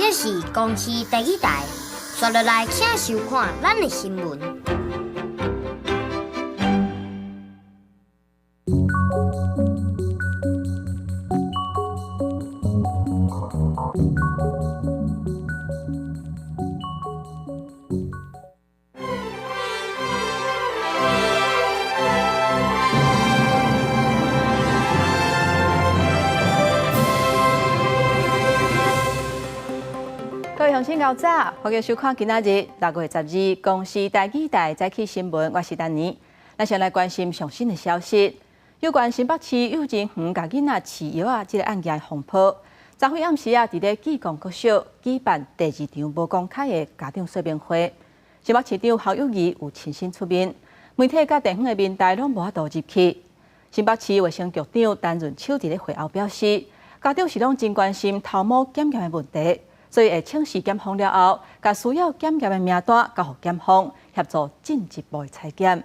這是公視第一台，紲落來請收看咱的新聞。各位鄉親𠢕早，歡迎收看今仔日6月12公視台語台早起新聞，我是丹妮。咱先來關心上新的消息，有關新北市幼兒園共囡仔飼藥仔這个案件的風波。昨昏暗時啊，佇咧紀光國小舉辦第二場無公開的家長說明會。新北市長侯友宜有親身出面，媒體佮地方的民代攏無法度入去。新北市衛生局長陳潤秋佇咧會後表示，家長是攏真關心頭毛檢驗的問題，所以會請示檢方了後，共需要檢驗的名單交予檢方協助進一步的採檢。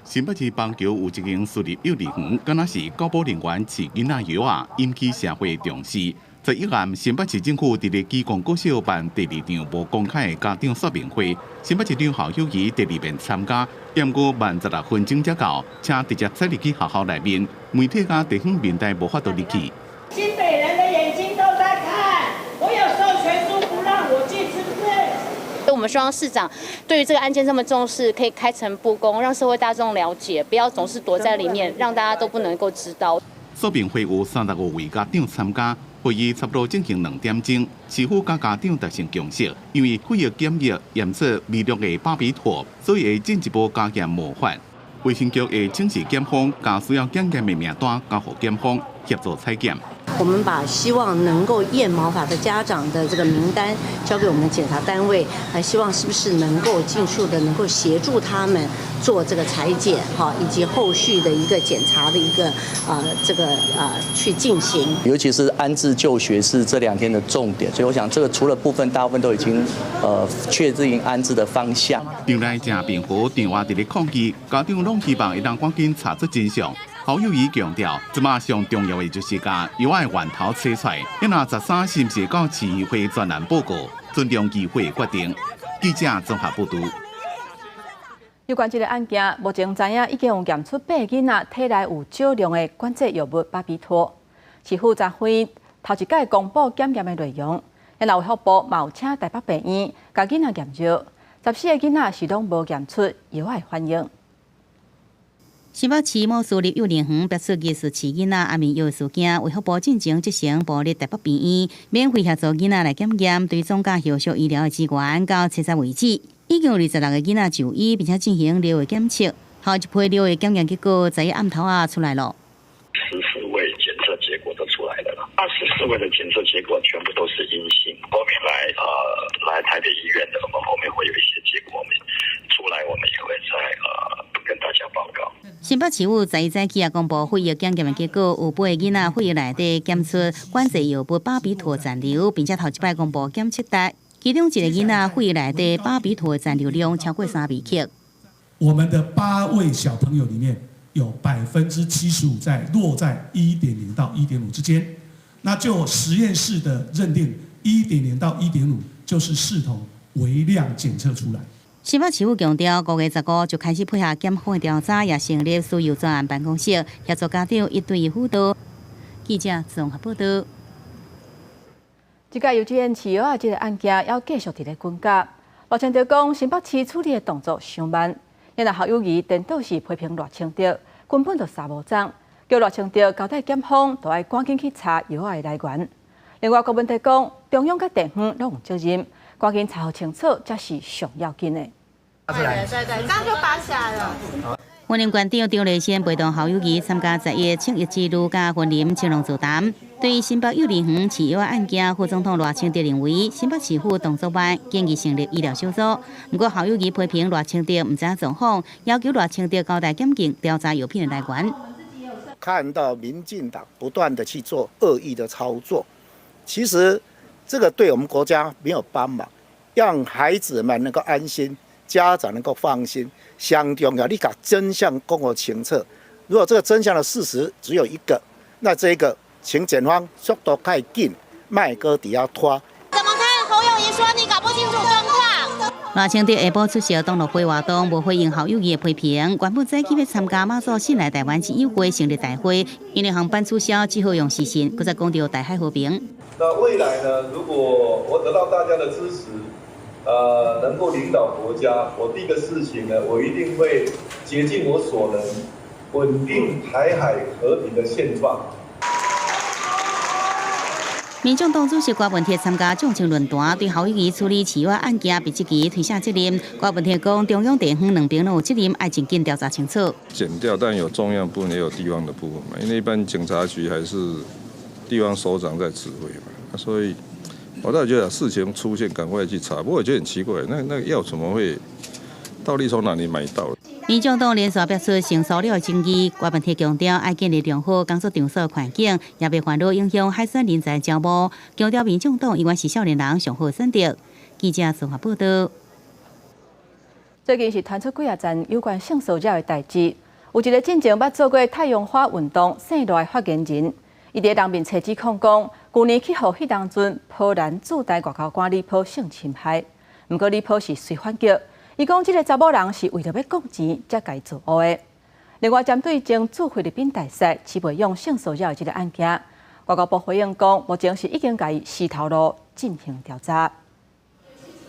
新北市板橋有一間私立幼兒園，敢若是教保人員飼囡仔藥仔，引起社會重視。11暗，新北市政府佇咧紀光國小辦第二場無公開的家長說明會，新北市長侯友宜第二遍參加，毋過慢16分鐘才到，車直接駛入去學校內面，媒體佮地方民代無法度入去。新北人的眼睛都在看，我有授權書不讓我進，是不是？我們希望市長對於這個案件這麼重視，可以開誠布公，讓社會大眾了解，不要總是躲在裡面，讓大家都不能夠知道。說明會有35位家長參加，會議差不多進行2點鐘，市府佮家長達成共識，因為血液檢驗驗出微量的巴比妥，所以會進一步加驗毛髮。衛生局會請示檢方，共需要檢驗的名單交予檢方協助採檢。我們把希望能夠驗毛髮的家長的這個名單交給我們檢查單位，還希望是不是能夠盡速的能夠協助他們做這個採檢，哈，以及後續的一個檢查的一個啊這個啊去進行。尤其是安置就學是這兩天的重點，所以我想這個除了部分，大部分都已經確定安置的方向。場內誠平和，場外佇咧抗議，家長攏希望會當趕緊查出真相。侯友宜強調，這馬上重要的就是共藥仔源頭揣出來。若13是毋是到市議會專案報告，尊重議會決定。記者綜合報導。有關這个案件，目前知影已經有驗出八个囡仔體內有少量的管制藥物巴比妥。市府昨昏頭一擺公布檢驗的內容，然後衛福部嘛有請台北病院共囡仔驗尿，14個囡仔是攏無驗出藥仔的反應。新北市某私立幼兒園爆出疑似飼囡仔安眠藥事件，衛福部進前責成部立台北病院免費協助囡仔來檢驗，追蹤佮後續醫療的資源到七十為止，已經有26個囡仔就醫，並且進行尿液檢測。後一批尿液檢驗結果昨暗頭仔出來了。 14位檢測結果都出來了，24位的檢測結果全部都是陰性。後面來台北醫院的，我們後面會有一些結果，我們出來，我們也會再跟大家報告。新北市府昨日早起也公布血液檢驗的結果，有八個囡仔血液內底檢出管制藥物巴比妥殘留，並且頭一擺公布檢測單，其中一個囡仔血液內底巴比妥殘留量超過3微克。我們的八位小朋友裡面有75%在落在1.0到1.5之間，那就實驗室的認定，1.0到1.5就是視同微量檢測出來。新北市府強調，5月15就開始配合檢方的調查，也成立食藥專案辦公室，協助家長一對一輔導。記者綜合報導。這個幼稚園飼藥仔這个案件，猶繼續佇咧滾絞。賴清德講，新北市處理的動作傷慢，然後侯友宜顛倒是批評賴清德，根本就捎無鬃，叫賴清德交代檢方，都愛趕緊去查藥仔的來源。另外，郭文德講，中央佮地方攏有責任，趕緊查予清楚，才是上要緊的。對對對，剛就拔起來了。雲林縣長張麗善陪同侯友宜參加11清疫之旅，佮雲林青龍座談。對新北幼兒園飼藥案件，副總統賴清德認為新北市府動作慢，建議成立醫療小組。毋過侯友宜批評賴清德毋知影狀況，要求賴清德交代檢警調查藥品的來源。看到民進黨不斷的去做惡意的操作，其實這個對我們國家沒有幫忙，讓孩子們能夠安心，家長能夠放心。上重要，你共真相講予清楚。如果這個真相的事實只有一個，那這個請檢方速度較緊，莫閣佇遐拖，友宜說你搞不清楚狀況。賴清德下晡出席同樂會活動，無回應侯友宜的批評。原本早起欲參加馬祖信來台灣之友會成立大會，因為航班取消，只好用視訊。閣再講著台海和平。那未來呢？如果我得到大家的支持，能夠領導國家，我第一個事情呢，我一定會竭盡我所能，穩定台海和平的現狀。民眾黨主席郭文鐵參加眾政論壇，對侯友宜處理市約案件被質疑推卸責任。郭文鐵講，中央地方兩邊攏有責任，愛盡緊調查清楚。檢調，但有中央部分，也有地方的部分嘛。因為一般警察局還是地方首長在指揮嘛，所以我倒覺得事情出現，趕快去查。不過我覺得很奇怪，那個藥怎麼會，到底從哪裡買到？民眾黨連續表出性騷擾的爭議，郭文鐵強調愛建立良好工作場所環境，也袂煩惱影響海選人才招募。強調民眾黨永遠是少年人上好選擇。記者綜合報道。最近是傳出幾仔件有關性騷擾的代誌，有一個進前捌做過太陽花運動姓賴的發言人，伊佇人面冊指控講，舊年去予彼當陣波蘭駐台外交官李波性侵害，毋過李波是隨反擊。伊講，這個查某人是為著欲講錢才共伊做烏的。另外，針對前駐菲律賓大使徐培勇性騷擾的這個案件，外交部回應講，目前是已經共伊洗頭路進行調查。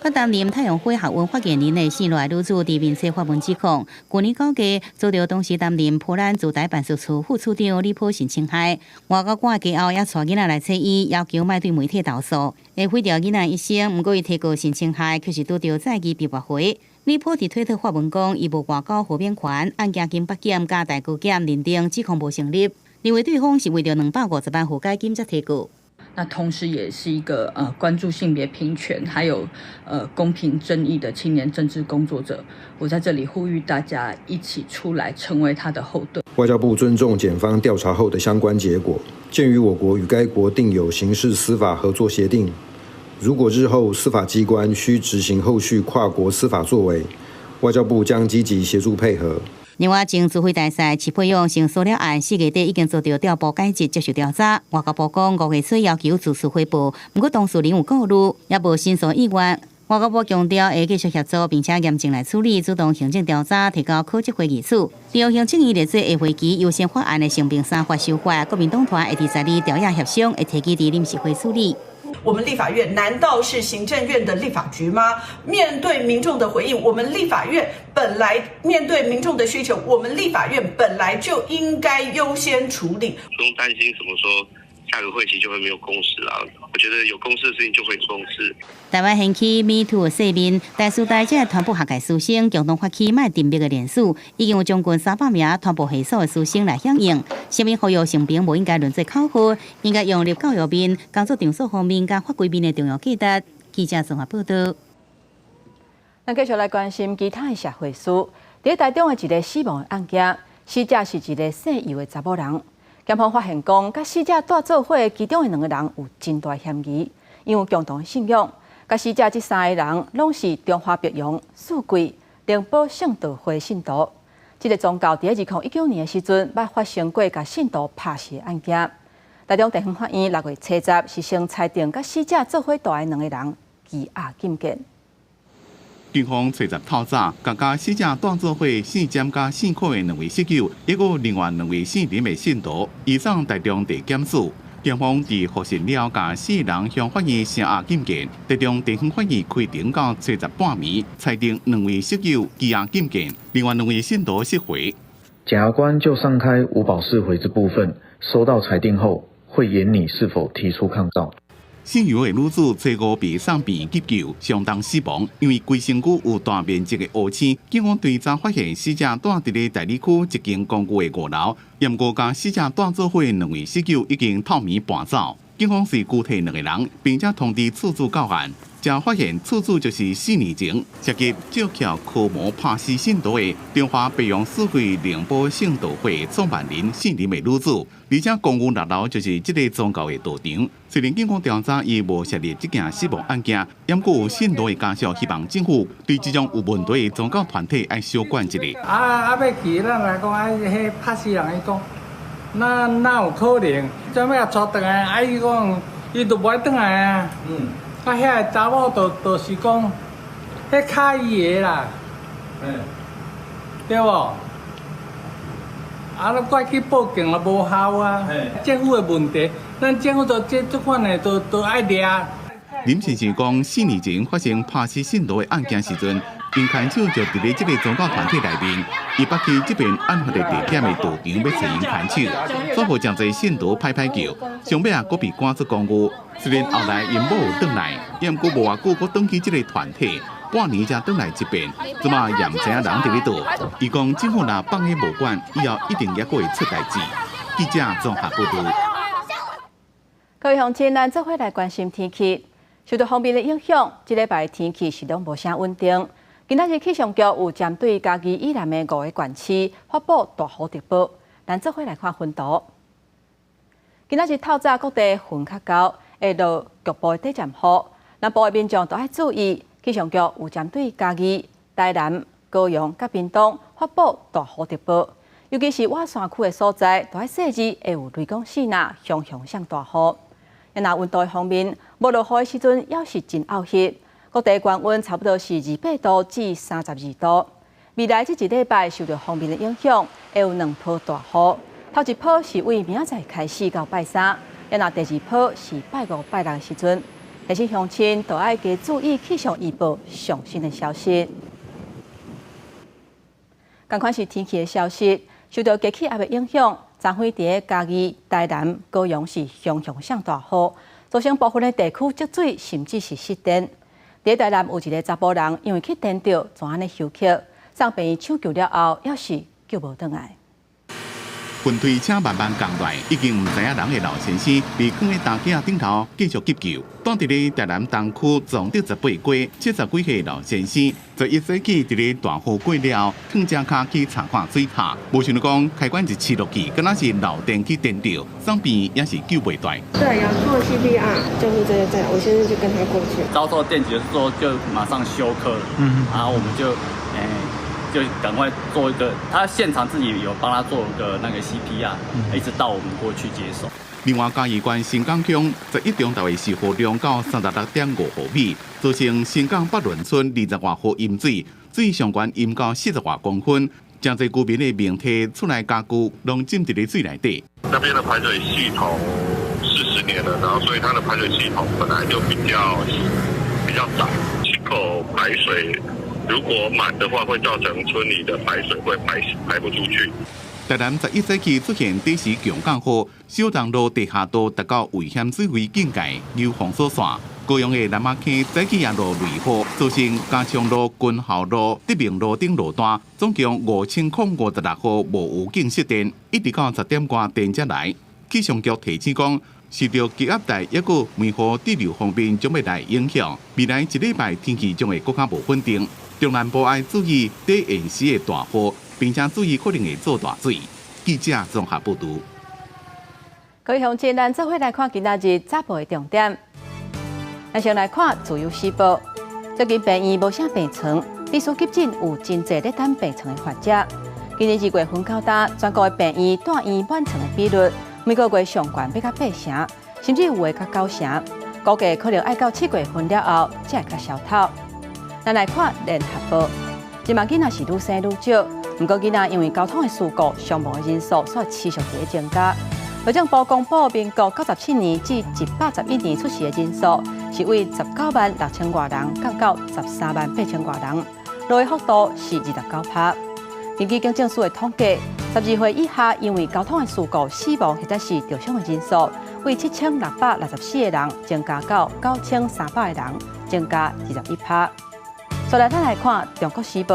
捌擔任太陽花學運發言人的姓賴女子佇面冊發文指控，舊年9月遭著當時擔任波蘭駐台辦事處副處長李波性侵害，外交官家後也帶囡仔來揣伊，要求莫對媒體投訴，會毀掉囡仔一生。毋過伊提告性侵害，卻是拄著再議被駁回。李波佇推特發文講，伊無外交豁免權，案件經北檢佮台高檢認定指控無成立，認為對方是為著250萬和解金才提告。那同時也是一個關注性別平權，還有公平正義的青年政治工作者。我在這裡呼籲大家一起出來，成為他的後盾。外交部尊重檢方調查後的相關結果，鑑於我國與該國訂有刑事司法合作協定，如果日後司法機關需執行後續跨國司法作為，外交部將積極協助配合。另外，前駐菲大使徐培勇性騷擾案4月底已經遭著調部解職，接受調查。外交部講5月初要求自訴回報，毋過當事人有顧慮，也無申訴意願。外交部強調會繼續協助，並且嚴正來處理，主動行政調查，提交考紀會議處。利用行政院列做下會期優先法案的性平三法修法，國民黨團會佇12調夜協商，會提議佇臨時會處理。我們立法院難道是行政院的立法局嗎？面對民眾的回應，我們立法院本來面對民眾的需求，我們立法院本來就應該優先處理。不用擔心什麼說下個會期就會沒有共識啦。我覺得有共識的事情就會共識。台灣掀起 Me Too 世面，台師大這團部學界師生共同發起莫沉默的連署，已經有將近300名團部系所的師生來響應。聲明呼籲性平無應該淪做口號，應該融入教育面、工作場所方面、佮法規面的重要價值。記者綜合報道。咱繼續來關心其他的社會事。佇台中的一個死亡的案件，死者是一個姓游的查某人。檢方發現講，佮死者蹛做伙其中的兩個人有真大嫌疑，因有共同的信仰。佮死者這三個人攏是中華白楊四季靈寶聖道會信徒。這個宗教佇2019年的時陣，捌發生過共信徒拍死的案件。台中地方法院6月70是先裁定佮死者做伙蹛的兩個人羈押禁見。警方初十透早，共佮死者蹛做伙姓詹佮姓柯的兩位室友，抑閣另外兩位姓林的信徒，移送台中地檢署。警方佇複訊了，共四人向法院聲押禁見。台中地方法院開庭到初十半暝，裁定兩位室友羈押禁見，另外兩位信徒釋回。檢察官就上開無保釋回之部分，收到裁定後，會研擬是否提出抗告。姓游的女子初五被送病院急救，相當死亡，因為規身軀有大面積的烏青。警方追查發現死者蹛佇咧大里區一間公寓的五樓，毋過佮死者蹛做伙的兩位室友已經透暝搬走。警方隨拘提兩個人，並且通知厝主到案。才發現厝主就是4年前涉及借撬科膜拍死信徒的中華白楊四季靈寶聖道會創辦人姓林的女子，而且公寓6樓就是這個宗教的道場。雖然警方調查伊無涉入這件死亡案件，毋過有信徒的家屬希望政府對這種有問題的宗教團體愛小管一下。啊啊！欲去咱來講，啊，彼拍死人伊講，哪有可能？怎欲共𤆬轉來？啊，伊講，伊就無愛轉來啊。啊，遐个查某就是講，彼敲伊的啦，對無？啊，你怪去報警了無效啊！政府的問題，咱政府都這款的都愛掠。林先生講，4年前發生拍死信徒的案件時陣，𪜶牽手就佇咧這个宗教團體內面，伊捌去這邊案發的地點的道場欲揣𪜶牽手，煞予誠濟信徒歹歹叫，上尾啊，閣被趕出公寓。雖然後來𪜶某有轉來，毋過無偌久閣轉去這个團體，半年才轉來這邊，這馬也毋知影人佇咧佗。伊講政府若放咧無管，以後一定猶閣會出代誌。記者綜合報導。各位鄉親，咱做伙來關心天氣。受到鋒面的影響，這禮拜天氣是攏無啥穩定。今仔日氣象局有針對嘉義以南的五个縣市發布大雨特報。咱做伙來看雲圖。今仔日透早各地雲較厚，會落局部的短暫雨。南部的民眾都愛注意，氣象局有針對嘉義、台南、高雄佮屏東發布大雨特報，尤其是倚山區的所在，都愛細緻會有雷公爍爁、熊熊像大雨。若溫度方面，無落雨的時陣，猶是真漚熱，各地高溫差不多是28度至32度。未來這一禮拜受著鋒面的影響，會有兩波大雨。頭一波是為明仔載開始到拜三，若第二波是拜五、拜六的時陣。提醒鄉親都愛加注意氣象預報上新的消息。仝款是天氣的消息，受到低氣壓的影響，昨昏佇嘉義、台南、高雄是熊熊像大雨，造成部分的地區積水，甚至是失電。佇台南有一个查埔人，因為去電著，就按呢休克，送病院搶救了後，猶是救無轉來。雲推車慢慢降落來，已經毋知影人的老先生被囥佇擔架頂頭繼續急救。蹛佇咧台南東區崇德18街70幾歲老先生，11早起佇咧大雨過了後，踮只跤去查看水塔，無想到講開關一切落去，敢若是漏電去電著，送病院也是救袂回來。對，有做 CPR，救護車在，我先生就跟他過去。遭受電擊之後就馬上休克了，然後我們就，就趕快做一個，他現場自己有幫他做一個那個 CPR，一直到我們過去接手。另外，嘉義縣新港鄉11中晝的時雨量到36.5毫米，造成新港北崙村20外戶淹水，水上懸淹到40外公分，誠濟居民的明體厝內家具攏浸佇咧水內底。那邊的排水系統40年了，然後所以它的排水系統本來就比較窄，口排水如果滿的話，會造成村裡的排水會排不出去。台南11早起出現短時強降雨，小東路地下道達到危險水位警戒，有封鎖線。高雄的南仔坑早起也落雷雨，造成嘉昌路、軍校路、德明路頂路段總共5056戶無預警失電，一直到10點外電才來。氣象局提醒講，受著低壓帶抑閣梅雨對流鋒面將欲來影響，未來一禮拜天氣將會閣較無穩定。中南部愛注意短延時的大雨，並且注意可能會做大水。記者綜合報導。各位鄉親，咱做伙來看今仔日早報的重點。咱先來看《自由時報》，最近病院無啥病床，必須急診有真濟咧等病床的患者。今年2月份到今，全國的病院住院滿床的比率，每個月上懸欲到8成，甚至有的較9成，估計可能愛到7月份了後，才會較消透。咱來看《聯合報》，這馬囡仔是愈生愈少，毋過囡仔因為交通的事故，傷亡的人數煞持續佇咧增加。內政部公布，民國97年至111年出世的人數，是為19萬6千外人降到13萬8千外人，落的幅度是29%。根據警政署的統計，12歲以下因為交通的事故死亡或者是著傷的人數，為7664個人增加到9300個人，增加21%。再來，咱來看《中國時報》，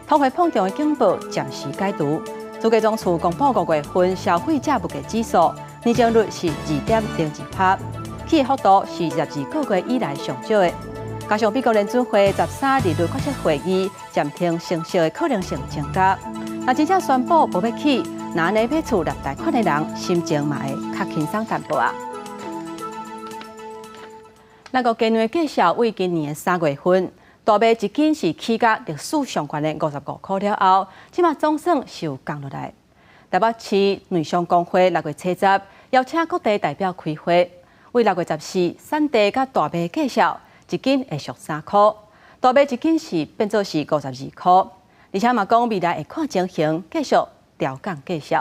通貨膨脹的警報暫時解除。主計總處公布5月份消費者物價指數，年增率是2.02%，起的幅度是22個月以來上少的。加上美國聯準會13利率決策會議暫停升息的可能性增加，若真正宣布無欲起，若按呢買厝納貸款的人心情嘛會較輕鬆淡薄仔。咱國家內介紹，為今年的3月份，大麥一斤是起價歷史上懸的55塊了後，這馬總算是有降落來。台北市內商公會6月初10邀請各地代表開會，為6月14，產地佮大麥價數一斤會俗3箍，大麥一斤是變做是52箍。而且嘛講未來會看情形，繼續調降價數。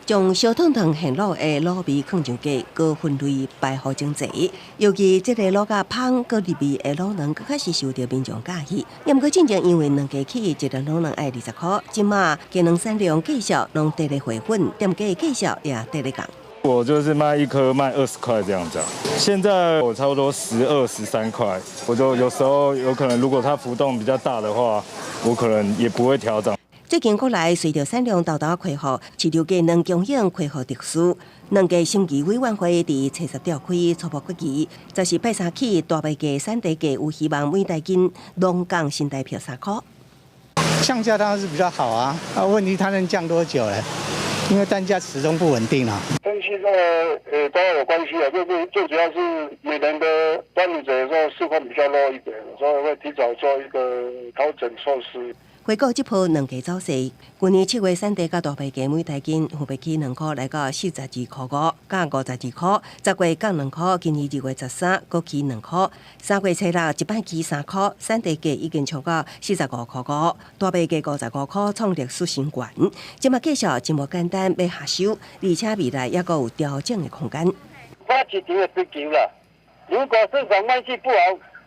將燒燙燙現滷的滷味囥上架，閣分類排好整齊。尤其這個滷甲芳、閣入味的滷卵，閣較是受著民眾佮意。毋過進前因為兩家起一粒滷卵愛20箍，這馬雞卵產量繼續攏佇咧回穩，店家繼續也佇咧降。我就是賣一顆賣20塊這樣子，現在我差不多12、13塊，我就有時候有可能如果它浮動比較大的話，我可能也不會調漲。最近國內隨著產量沓沓恢復，市場雞卵供應恢復秩序，卵價審議委員會佇初十召開初步決議，14拜三起大麥價、產地價有希望每台斤攏降新台票3箍。降價當然是比較好啊，啊問題它能降多久呢？因為單價始終不穩定啊。天氣這個當然有關係啊，就是最主要是每年的端午節的時候市況比較弱一點，所以會提早做一個調整措施。回顧這波卵價走勢，舊年7月產地佮大麥價每台斤分別起2箍來到42.5箍佮52箍，10月降2箍，今年2月13閣起2箍，3月初6一擺起3箍，產地價已經衝到45.5箍，大麥價55箍創歷史新高。這馬繼續真無簡單欲下手，而且未來猶閣有調整的空間。看市場的需求啦，如果市場賣氣不好，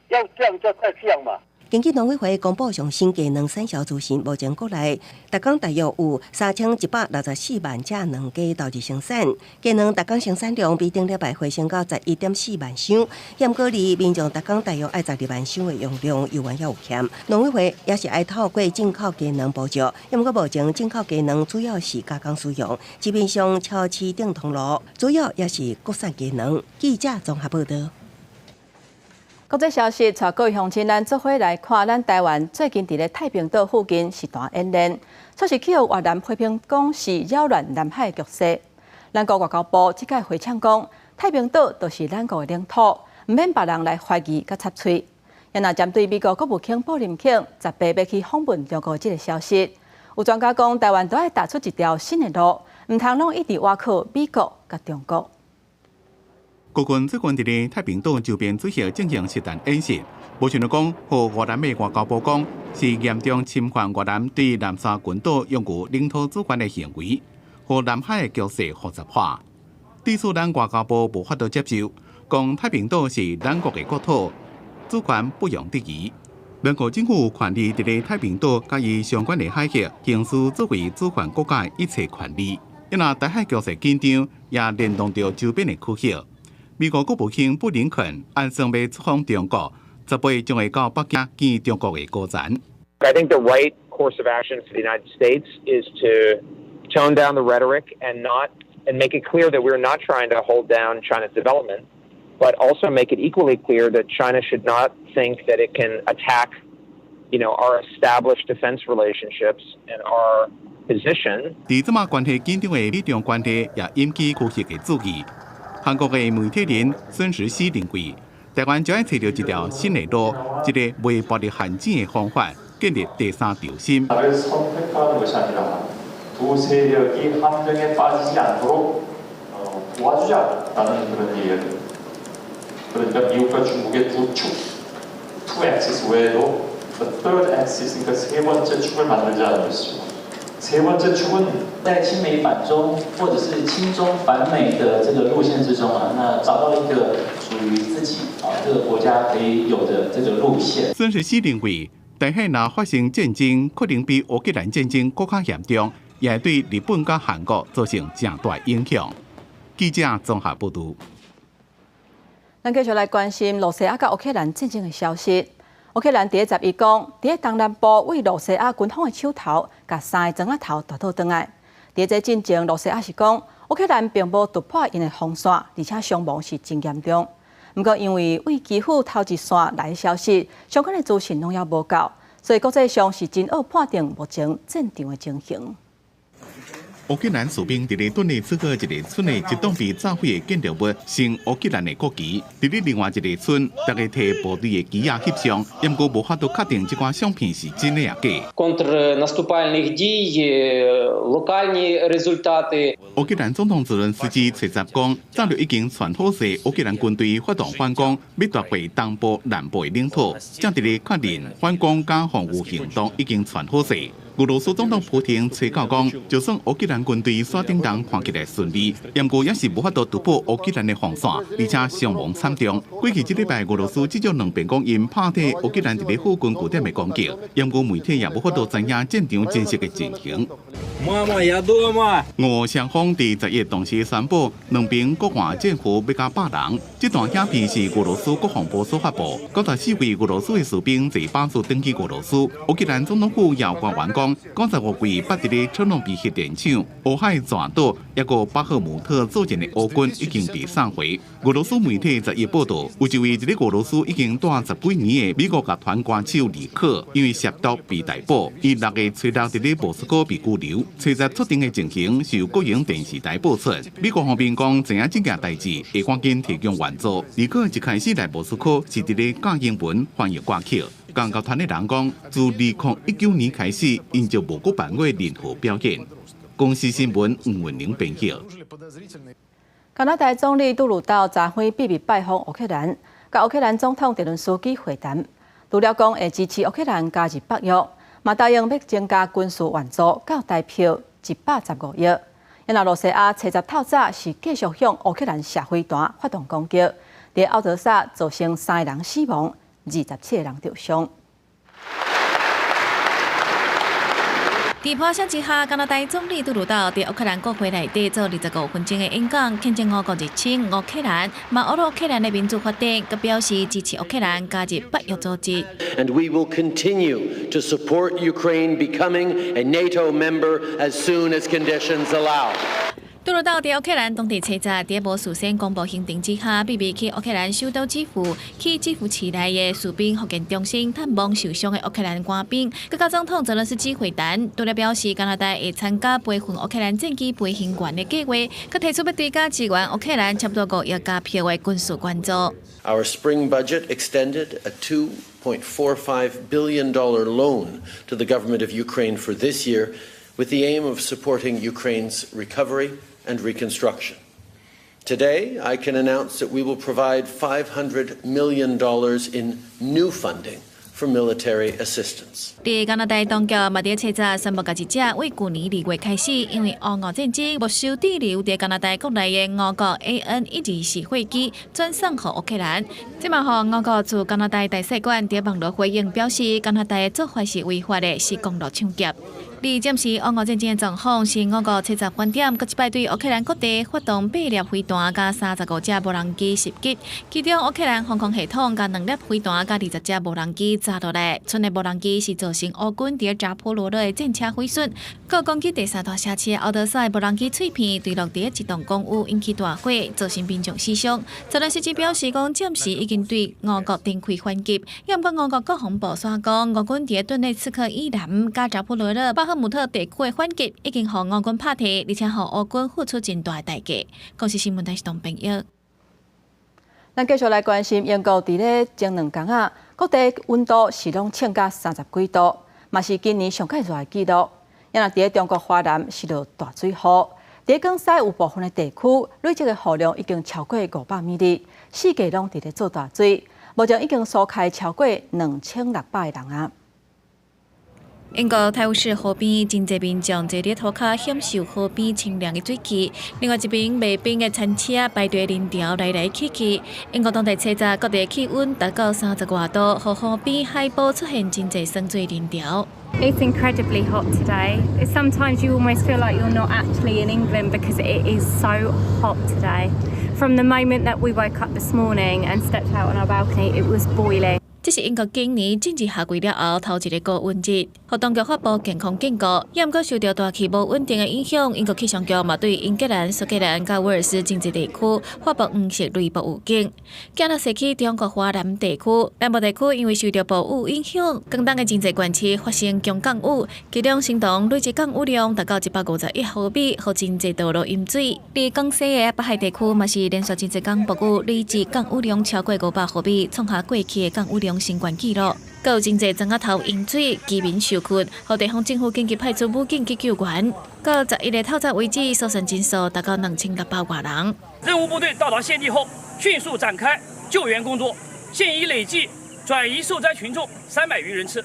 要降就再降嘛。根據農委會公布上新雞卵產銷資訊，目前國內逐工大約有3164萬隻卵雞投入生產，雞卵逐工生產量比頂禮拜回升到11.4萬箱。毋過離民眾逐工大約愛12萬箱的用量，猶原猶有欠。農委會也是愛透過進口雞卵補助，毋過目前進口雞卵主要是加工使用，市面上超市頂通路主要也是國產雞卵。記者綜合報導。國際消息，帶各位鄉親，咱做伙來看，咱台灣最近佇咧太平島附近實彈演練，確實去予越南批評講是擾亂南海局勢。咱國外交部這擺回嗆講，太平島就是咱國的領土，毋免別人來懷疑佮插喙。也若針對美國國務卿布林肯18欲去訪問中國這个消息，有專家講，台灣都愛踏出一條新的路，毋通攏一直倚靠美國佮中國。國軍最近佇咧太平島周邊水域進行實彈演習，無想著講，予越南的外交部講是嚴重侵犯越南對南沙群島擁有領土主權的行為，予南海的局勢複雜化。對此，咱外交部無法度接受，講太平島是咱國的國土，主權不容置疑。兩國政府有權利佇咧太平島佮伊相關的海域行使作為主權國家的一切權利。因為台海局勢緊張，也連動著周邊的區域。美國國務卿布林肯按算欲出訪中國，18將會到北京見中國的高層。 I think the right course of action for the United States is to tone down the rhetoric and not and make it clear that we're not trying to hold down China's development, but also make it equally clear that China should not think that it can attack our established defense relationships and our position. 佇這馬關係緊張的美中關係，也引起區域的注意。韓國的媒體人孫石熙認為，台灣將愛揣著一條新的路，一个袂步入陷阱的方法，建立第三軸心。 두 세력이 함정에 빠지지 않도록 도와주자라는 그런 얘기가 그러니까 미국과 중국의 두 축, two axis 외에도 the third axis, 그러니까 세 번째 축을 만들자는 것이죠. 세 번째 축은 在親美反中或者是親中反美的這個路線之中啊，那找到一個屬於自己啊這個國家可以有的這個路線。孫石熙認為，台海若發生戰爭，可能比烏克蘭戰爭閣較嚴重，也會對日本佮韓國造成誠大影響。記者綜合報導。咱繼續來關心羅西亞佮烏克蘭戰爭的消息。烏克蘭佇咧11講，佇咧東南部對羅西亞軍方的手頭，共三个磚仔頭彈倒轉來。佇這戰爭，羅西亞是講烏克蘭並無突破𪜶的防線，而且傷亡是真嚴重。毋過因為對基輔頭一線來的消息，相關的資訊攏猶無夠，所以國際上是真惡判定目前戰場的情形。烏克蘭士兵佇咧頓涅茨克一个村的一棟被炸毀的建築物，升烏克蘭的國旗。佇咧另外一个村，逐家提部隊的旗仔翕相，毋過無法度確定這寡相片是真的抑假。 контрнаступальних дій, локальні результати. 烏克蘭總統澤倫斯基初十講，早就已經傳好勢，烏克蘭軍隊發動反攻，欲奪回東部、南部的領土。正佇咧確認反攻佮防禦行動已經傳好勢。俄羅斯總統普廷吹到講，就算烏克蘭軍隊煞頂當看起來順利，毋過也是無法度突破烏克蘭的防線，而且傷亡慘重。過去這禮拜，俄羅斯至少兩遍講𪜶拍退烏克蘭佇咧附近據點的攻擊，毋過媒體也無法度知影戰場真實的情形。俄雙方佇11同時宣布，兩邊各換戰俘欲加100人。這段影片是俄羅斯國防部所發布，94位俄羅斯的士兵坐巴士轉去俄羅斯。烏克蘭總統府也官員講，95位捌佇咧車諾比核電廠、烏海戰島，抑閣巴赫姆特作戰的烏軍已經被送回。俄羅斯媒體十一報道，有一位佇咧俄羅斯已經蹛10幾年的美國樂團歌手李克，因為涉毒被逮捕，伊6月初六佇咧莫斯科被拘留。初十出庭的情形是由國營電視台播出。美國方面講，知影這件代誌會趕緊提供援助。李克一開始來莫斯科是佇咧教英文翻譯歌曲。共樂團的人講，自2019年開始，𪜶就無閣辦過任何表演。公視新聞吳文玲編譯。加拿大總理杜魯道昨昏秘密拜訪烏克蘭，佮烏克蘭總統澤倫斯基會談。除了講會支持烏克蘭加入北約，嘛答應欲增加軍事援助到台票115億。因為羅西亞初十透早是繼續向烏克蘭射飛彈發動攻擊，佇敖德薩造成三个人死亡，27個人受傷。佇破曉之下，加拿大總理杜魯道佇烏克蘭國會內底做25分鐘的演講，譴責俄國入侵烏克蘭，嘛呵咾烏克蘭的民主發展，閣表示支持烏克蘭加入北約組織。 And we will continue to support Ukraine becoming a NATO member as soon as conditions allow. 杜魯道佇烏克蘭當地初十，佇無事先公布行程之下，秘密去烏克蘭首都基輔，去基輔市內的士兵復健中心探望受傷的烏克蘭官兵，閣佮總統澤倫斯基會談。除了表示加拿大會參加培訓烏克蘭戰機飛行員的計劃，閣提出欲追加支援烏克蘭差不多5億加票的軍事援助。 Our spring budget extended a $2.45 billion loan to the government of Ukraine for this year, with the aim of supporting Ukraine's recovery and reconstruction. Today, I can announce that we will provide $500 million in new funding for military assistance. 佇加拿大當局嘛佇初十宣布，共一隻為舊年2月開始，因為烏俄戰爭沒收滯留佇加拿大國內的俄國 AN 124貨機轉送予烏克蘭。這嘛予俄國駐加拿大大使館佇網路回應表示，加拿大的做法是違法的，是公路搶劫。而暫時烏俄戰爭的狀況是，俄國初十晚點，閣一擺對烏克蘭各地發動八粒飛彈佮35隻無人機襲擊，其中烏克蘭防空系統共兩粒飛彈佮20隻無人機炸落來，賰的無人機是造成烏軍佇扎波羅熱的戰車毀損。閣攻擊第三大城市敖德薩的無人機碎片墜落佇一棟公寓，引起大火，造成民眾死傷。澤倫斯基表示講，暫時已經對俄國展開反擊。毋過俄國國防部煞講，俄軍佇頓涅茨克以南佮扎波羅熱、巴赫姆特地區的反擊已經予俄軍拍退，而且予烏軍付出真大的代價。公視新聞台是董編譯。咱繼續來關心英國佇咧前兩工啊，各地溫度是攏衝到30幾度，嘛是今年上蓋熱的紀錄。啊若佇咧中國華南是落大水雨，佇咧廣西有部分的地區累積的雨量已經超過500米，四界攏佇咧做大水，目前已經疏開超過2600個人啊。英國泰晤士河邊真濟民眾坐佇塗跤享受河邊清涼的水氣，另外一邊賣冰的餐車排隊人潮來來去去。英國當地初十各地氣溫達到30外度，予河邊海埔出現真濟耍水人潮。 It's incredibly hot today. Sometimes you almost feel like you're not actually in England because it is so hot today. From the moment that we woke up this morning and stepped out on our balcony, it was boiling. 這是英國今年進入夏季了後頭一個高溫日，予當局發布健康警告。也毋過受著大氣無穩定的影響，英國氣象局嘛對英格蘭、蘇格蘭佮威爾斯真濟地區發布黃色雷暴預警。今仔日去中國華南地區，南部地區因為受著暴雨影響，廣東的真濟縣市發生強降雨，其中新塘累計降雨量達到151毫米，予真濟道路淹水。佇廣西的北海地區嘛是連續真濟工暴雨，累計降雨量超過500毫米，創下過去的降雨量新懸紀錄。閣有真濟莊仔頭淹水，居民受困，予地方政府緊急派出武警去救援。到11日透早為止，疏散人數達到2600外人。任務部隊到達現地後，迅速展開救援工作，現已累計轉移受災群眾300餘人次。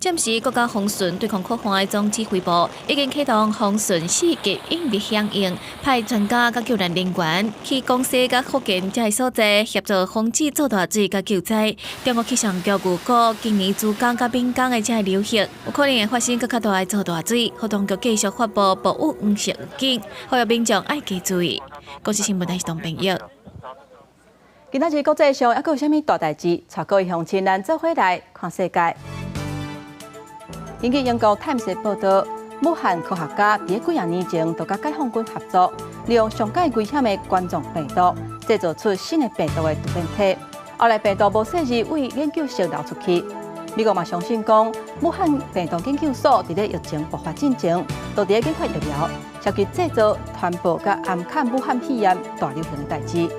暫時國家防汛對抗苦旱的總指揮部已經啟動防汛四級應急響應，派專家佮救難人員去廣西佮福建這个所在協助防止做大水佮救災。中國氣象局預估，今年珠江佮閩江的這个流域有可能會發生閣較大的做大水，予當局繼續發布暴雨黃色預警，呼籲民眾愛加注意。公視新聞台是董朋友。今仔日國際上猶閣有啥物大代誌？帶各位鄉親咱做伙來看世界。根據英國《泰晤士》報道，武漢科學家佇幾仔年前就佮解放軍合作，利用上蓋危險的冠狀病毒，製造出新的病毒的突變體。後來病毒無細膩對研究室流出去。美國嘛相信講，武漢病毒研究所佇咧疫情爆發進前，就佇咧研發疫苗，涉及製造、傳播佮暗崁武漢肺炎大流行的代誌。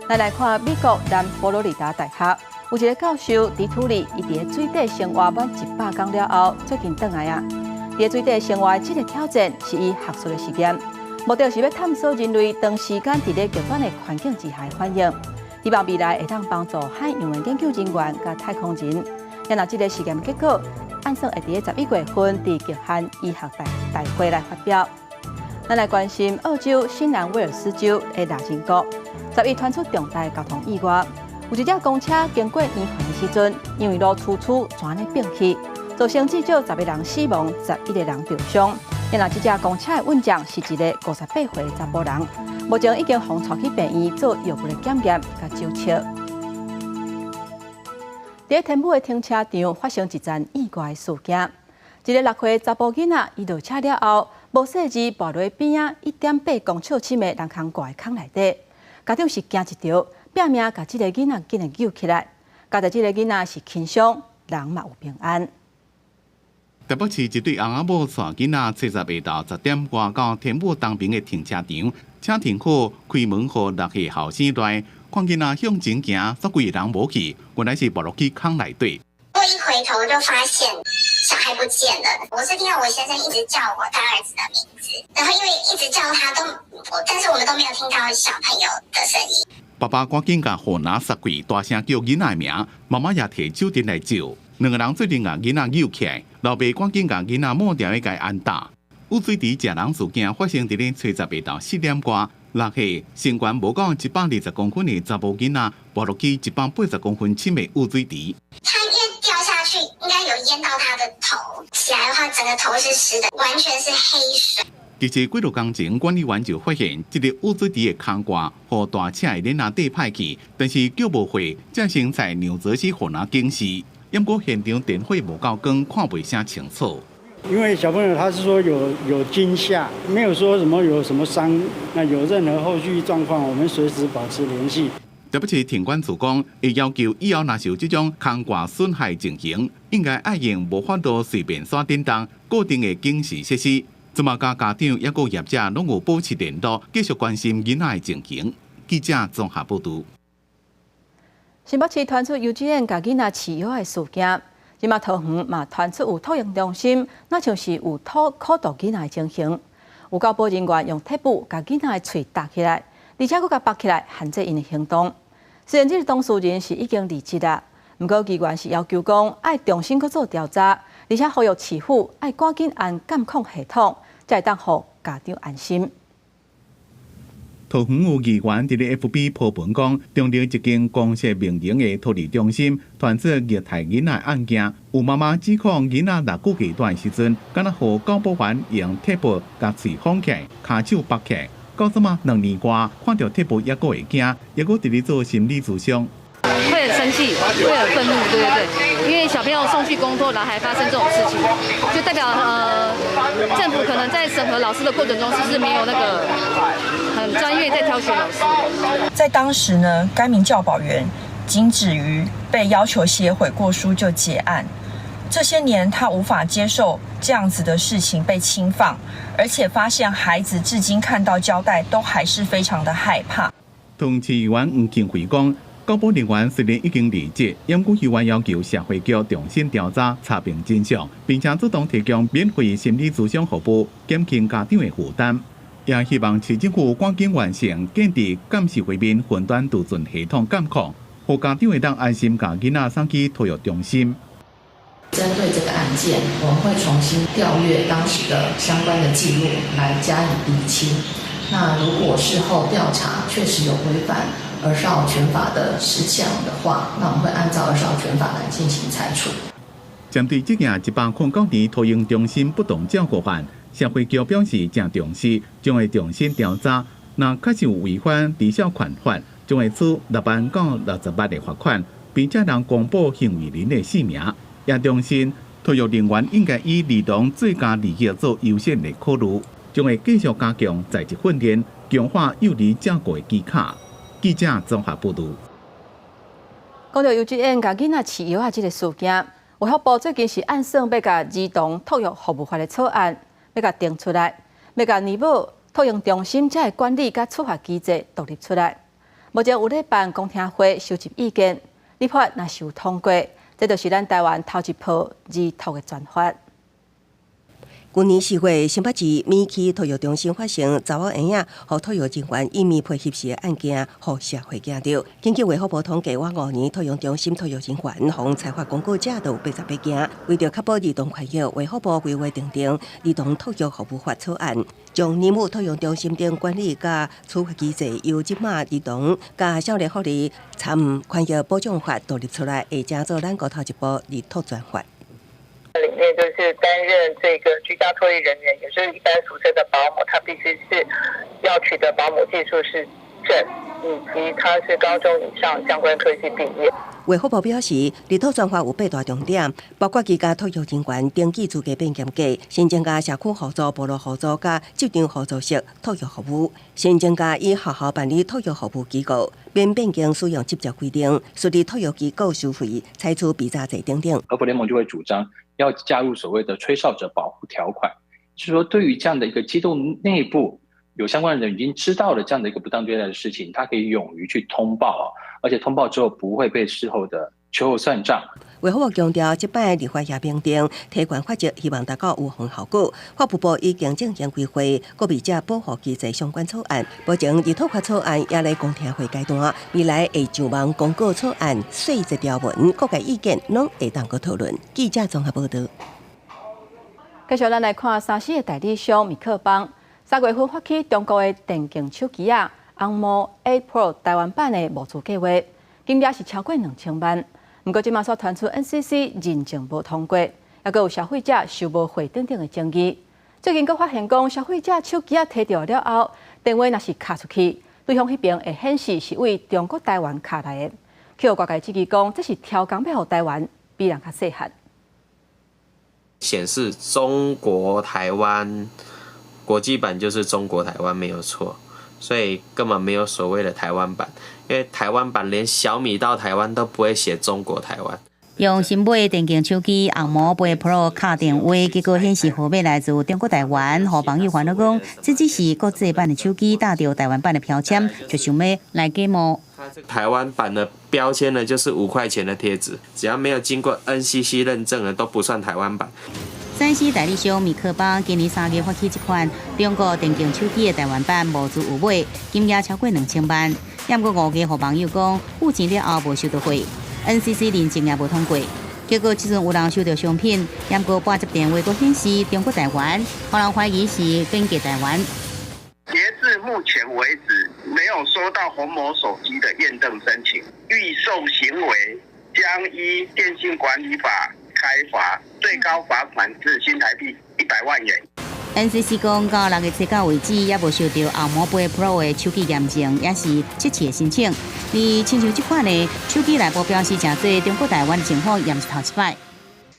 咱來看美國南佛羅里達大學。有一個教授迪圖里，伊佇咧水底生活滿100工了後，最近轉來啊。佇咧水底生活的這個挑戰是伊學術的實驗，目的是欲探索人類長時間佇咧極端的環境之下的反應，希望未來會當幫助海洋的研究人員佮太空人。若這個實驗結果，按算會佇咧11月份佇極限醫學大會來發表。咱來關心澳洲新南威爾斯州的獵人谷，11傳出重大交通意外。有一隻公車經過圓環的時陣，因為路出出全咧變去，造成至少10個人死亡，11個人受傷。然後這隻公車的運將是一个58歲的查埔人，目前已經予帶去病院做藥物的檢驗佮酒測。佇天母的停車場發生一件意外的事件，一個6歲查埔囡仔，伊落車了後，無細膩跋落邊仔1.8公尺深的人空蓋的坑內底，家長是驚一趒。拼命共這个囡仔緊來救起來，佳哉這个囡仔是輕傷，人嘛有平安。台北市一對翁仔某帶囡仔，初十下晝10點外到天母東邊的停車場，車停好，開門予6歲後生來，看囡仔向前行，煞規个人無去，原來是跋落去坑內底。我一回頭就發現小孩不見了，我是聽到我先生一直叫我大兒子的名字，然後因為一直叫他都，但是我們都沒有聽到小朋友的聲音。爸爸趕緊共雨籃捒開，大聲叫囡仔的名，媽媽也提手電來照，兩个人做陣共囡仔救起來，老爸趕緊共囡仔抹掉去共安搭。污水池食人事件發生佇咧初十下晝4點外，6歲身懸無到120公分的查某囡仔，跋落去180公分深的污水池。他因為掉下去，應該有淹到他的頭，起來的話，整個頭是濕的，完全是黑水。其實幾落工前，管理員就發現這个污水池的空蓋予大車的鏈仔硩歹去，但是叫無火，才先在紐澤西雨籃警示。毋過現場電火無夠光，看袂啥清楚。因為小朋友他是說有驚嚇，沒有說什麼有什麼傷，那有任何後續狀況，我們隨時保持聯繫。台北市停管處講，會要求以後若是有這種空蓋損害情形，應該愛用無法度隨便徙振動固定的警示設施。這馬家家長抑閣業者攏有保持聯絡，繼續關心囡仔的情形。記者綜合報導。新北市傳出幼稚園共囡仔飼藥的事件，這馬桃園嘛傳出有托嬰中心，若像是有吐苦毒囡仔的情形。有教保人員用鐵布共囡仔的喙貼起來，而且閣共縛起來，限制𪜶的行動。雖然這个當事人是已經離職啦，毋過議員是要求講愛重新閣做調查，而且呼籲市府愛趕緊安監控系統，才會當予家長安心。桃園有議員佇咧 FB 鋪文講，中壢一間公設民營的托兒中心傳出虐待囡仔案件，有媽媽指控囡仔6個月大的時陣，敢若予教保員用鐵布共喙封起來，跤手縛起來，到這馬2年外，看著鐵布猶閣會驚，猶閣佇咧做心理諮商。會很生氣，會很憤怒，對對對，因為小朋友送去公托，然後還發生這種事情，就代表政府可能在審核老師的過程中，是不是沒有那個很專業在挑選老師？在當時呢，該名教保員僅止於被要求寫悔過書就結案。這些年，他無法接受這樣子的事情被輕放，而且發現孩子至今看到膠帶都還是非常的害怕。桃園市議員黃慶輝講，教保人員雖然已經離職，毋過議員要求社會局重新調查查明真相，並且主動提供免費心理諮詢服務，減輕家長的負擔。也希望市政府趕緊完成建置監視畫面雲端儲存系統監控，予家長會當安心共囡仔送去托育中心。針對這個案件，我們會重新調閱當時的相關的記錄來加以釐清。那如果事後調查確實有違反兒少權法的事項的話，那我們會按照兒少權法來進行裁處。針對這件109年托嬰中心不當照顧案，社會局表示誠重視，將會重新調查。若確實有違反兒少權法，將會處6萬到60萬的罰款，並且人公布行為人的姓名。也重申，托育人員應該以兒童最佳利益做優先的考慮，將會繼續加強在職訓練，強化幼兒照顧的技巧。記者綜合報導。講到幼稚園共囡仔飼藥仔這个事件，衛福部最近是按算欲共兒童托育服務法的草案，欲共定出來，欲共乳母托嬰中心這个管理佮處罰機制獨立出來。目前有咧辦公聽會收集意見，立法若是有通過，這就是咱台灣頭一波兒托的專法。舊年4月，新北市美區托育中心發生查某嬰仔予托育人員隱秘批翕時的案件，予社會驚著。根據衛福部統計，倚5年托育中心托育人員予裁罰公告者就有88件。為著確保兒童權益，衛福部規劃訂定兒童托育服務法草案，將乳母托育中心等管理佮處罰機制由這馬兒童佮少年福利參權益保障法獨立出來，會成做咱國頭一波兒托專法。裡面就是擔任這個居家托育人員，也就是一般俗稱的保姆，他必須是要取得保姆技術士證，以及他是高中以上相關科系畢業。衛福部表示，兒托專法有八大重點，包括居家托育人員登記資格變嚴格，新增加社區互助、部落互助佮職場互助式托育服務，新增加以學校辦理托育服務機構，免變更使用執照規定，設立托育機構收費，採取比價制等等。兒福聯盟就會主張要加入所謂的吹哨者保護條款，就是說對於這樣的一個機構內部有相關人已經知道了這樣的一個不當對待的事情，他可以勇於去通報啊，而且通報之後不會被事後的秋後算賬。衛福部強調，這擺立法也明定，提懸罰則，希望達到預防效果。法務部已經進行規劃，閣未這保護機制相關草案，目前兒托法草案也咧公聽會階段，未來會上網公告草案細節條文，各界意見攏會當閣討論。記者綜合報導。繼續，咱來看三 C 的代理商米克邦，3月份發起中國的電競手機仔紅魔8 Pro 台灣版的募資計劃，金額是超過2000萬。毋過，這馬煞傳出 NCC 認證無通過，猶閣有消費者收無貨等等的爭議。最近閣發現講，消費者手機仔提著了後，電話若是敲出去，對方彼爿會顯示是對中國台灣敲來的。去予外界質疑講，這是刁工欲予台灣比人較細漢。顯示中國台灣國際版就是中國台灣沒有錯，所以根本沒有所謂的台灣版，因為台灣版連小米到台灣都不會寫中國台灣。用新買的電競手機紅魔8 Pro 敲電話，結果顯示號碼來自中國台灣，予網友煩惱講，這只是國際版的手機打著台灣版的標籤，就想欲來假冒。台灣版的標籤呢，就是5塊錢的貼紙，只要沒有經過 NCC 認證的，都不算台灣版。3C 代理商米克邦今年3月發起這款中國電競手機的台灣版募資有買，金額超過2000萬。毋過五月予網友講，付錢了後無收到貨，NCC 認證也無通過。結果這陣有人收到商品，毋過撥接電話閣顯示中國台灣，予人懷疑是變價台灣。截至目前為止，沒有收到鴻某手機的驗證申請，預售行為將依電信管理法開罰，最高罰款至新台幣100萬元。NCC 講到6月7號為止，猶無收著後摩八 Pro 的手機驗證，抑是測試的申請。而親像這款的手機內部標示誠濟中國台灣的政府，也毋是頭一擺。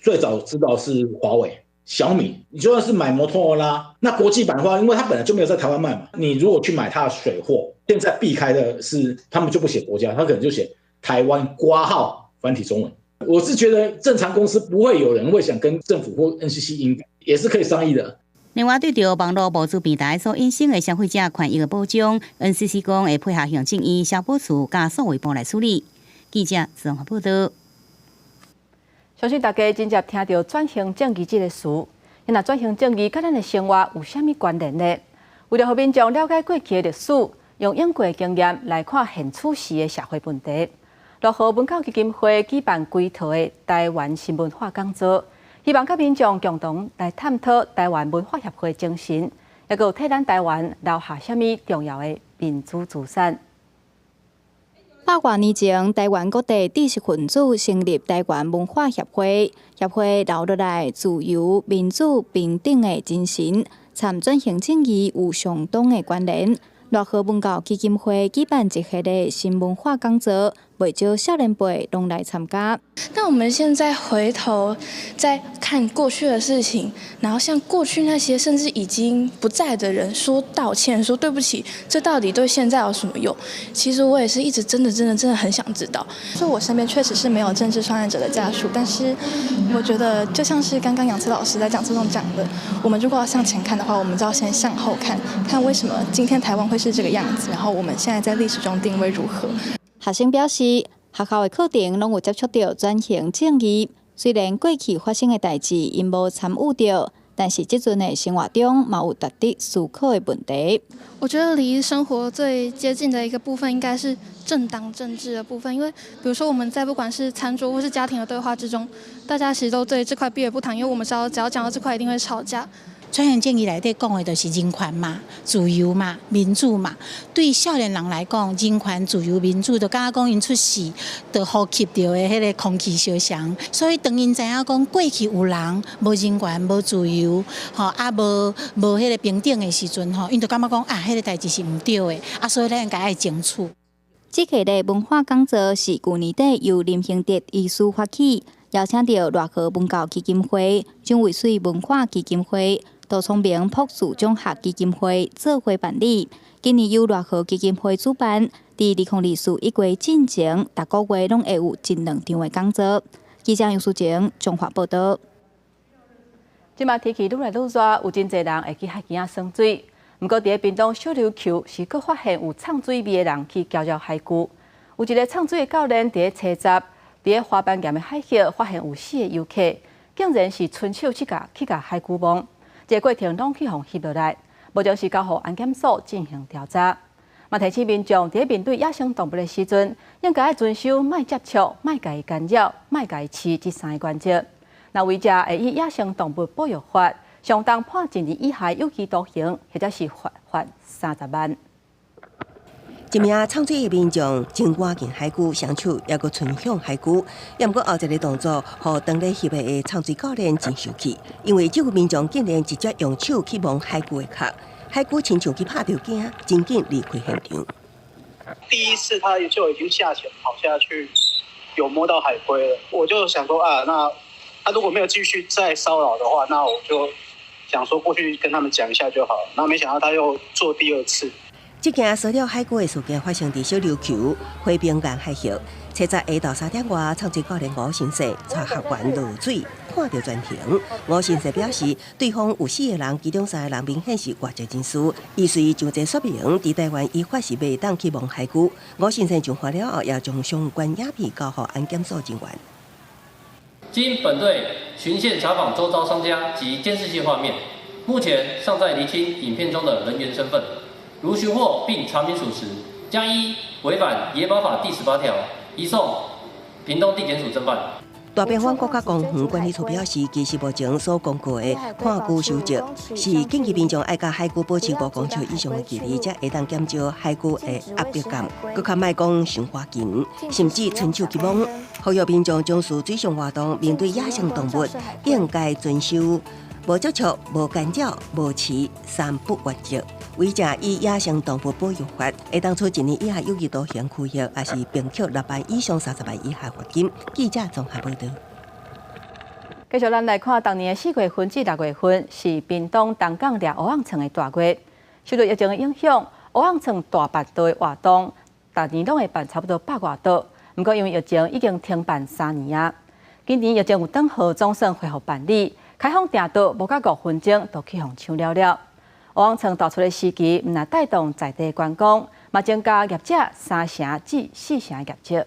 最早知道是華為、小米，你就算是買摩托羅拉，那國際版的話，因為它本來就沒有在台灣賣嘛，你如果去買它的水貨，現在避開的是他們就不寫國家，他可能就寫台灣括號繁體中文。我是覺得正常公司不會有人會想跟政府或 NCC 應，也是可以商議的。另外，對著網路募資平台所衍生的消費者權益的保障，NCC 講會配合行政院消保處佮數位部來處理。記者綜合報道。相信大家真濟聽著轉型正義這个詞，那轉型正義佮咱的生活有啥物關聯呢？為著予民眾了解過去的歷史，用英國的經驗來看現此時的社會問題，瀧河文教基金會舉辦規套的台灣新文化講座。希望佮民眾共同來探討台灣文化協會精神，抑閣有替咱台灣留下啥物重要的民主資產。百外年前，台灣各地知識分子成立台灣文化協會，協會留落來自由、民主、平等的精神，參轉型正義有相當的關聯。瀧河文教基金會舉辦一系列新文化講座，袂少少年輩攏來參加。那我們現在回頭再看過去的事情，然後向過去那些甚至已經不在的人說道歉，說對不起，這到底對現在有什麼用？其實我也是一直真的真的真的很想知道。所以我身邊確實是沒有政治受難者的家屬，但是我覺得就像是剛剛楊慈老師在講座中講的，我們如果要向前看的話，我們就要先向後看，看為什麼今天台灣會是這個樣子，然後我們現在在歷史中定位如何。學生表示，學校的課程攏有接觸著轉型正義，雖然過去發生的代誌𪜶無參與著，但是這陣的生活中嘛有值得思考的問題。我覺得離生活最接近的一個部分，應該是政黨政治的部分，因為比如說我們在不管是餐桌或是家庭的對話之中，大家其實都對這塊避而不談，因為我們知道只要講到這塊，一定會吵架。轉型正義內底講的就是人權嘛、自由嘛、民主嘛。對少年人來講，人權、自由、民主，就敢若講𪜶出世就呼吸著的彼個空氣相仝。所以當𪜶知影講過去有人無人權、無自由，吼啊無無彼個平等的時陣，吼，𪜶就感覺講啊，彼個代誌是毋對的，啊，所以咱應該愛爭取。這個的文化講座是舊年底由林興哲醫師發起，邀請著瀧河文教基金會、蔣渭水文化基金會、杜聰明博士獎學基金會做伙辦理。今年由瀧河基金會主辦，佇2024一月進前，逐個月攏會有一兩場的講座。記者楊淑靜綜合報道。這馬天氣愈來愈熱，有真濟人會去海墘仔耍水。毋過，佇咧屏東小琉球是閣發現有藏水味的人去攪擾海龜。有一个藏水的教練佇咧初十，佇咧花斑岩的海域發現有四个遊客，竟然是伸手去共海龜摸。這個過程攏去予翕落來，目前是交予安檢所進行調查。嘛提醒民眾佇咧面對野生動物的時陣，應該愛遵守莫接觸、莫共伊干擾、莫共伊飼這三个原則。若違者會依野生動物保育法，相當判一年以下有期徒刑，或者是罰款30萬。一名藏水的民眾真倚近海龜，雙手猶閣伸向海龜，猶毋過後一个動作，予當咧翕的藏水教練真生氣，因為這位民眾竟然直接用手去摸海龜的殼，海龜親像去拍著驚，真緊離開現場。第一次他就已經下潛跑下去，有摸到海龜了，我就想說啊，那他如果沒有繼續再騷擾的話，那我就想說過去跟他們講一下就好。那沒想到他又做第二次。這件騷擾海龜的事件發生佇小琉球花瓶岩海域，初十下晝3點外，藏水教練吳先生帶學員落水，看著全程。吳先生表示，對方有四個人，其中三個人明顯是外籍人士。伊隨詳細說明，佇台灣依法是袂當去摸海龜。吳先生上傳了後，也將相關影片交予安檢所人員。經本隊循線查訪周遭商家及監視器畫面，目前尚在釐清影片中的人員身份。如尋獲並查明屬實，將依違反野保法第18條，移送屏東地檢署偵辦。大鵬灣國家公園管理處表示，其實目前所公告的看龜守則是建議民眾愛佮海龜保持5公尺以上的距離，才會當減少海龜的壓迫感。閣較莫講傷倚近，甚至伸手去摸。呼籲民眾重視水上活動，面對野生動物應該遵守。無接觸、無干擾、無飼三不原則。違者依野生動物保育法，會當處一年以下有期徒刑、拘役，抑是並處6萬以上30萬以下罰金。記者綜合報道。繼續，咱來看，逐年的4月份至6月份是屏東東港掠蚵仔床的大月。受到疫情的影響，蚵仔床大辦桌的活動，逐年攏會辦差不多百外桌。毋過因為疫情已經停辦3年啊，今年疫情有轉好，總算恢復辦理，開放訂桌無到5分鐘就去予搶了了。蚵仔床大出的時機，毋但帶動在地觀光，嘛增加業者3成至4成業績。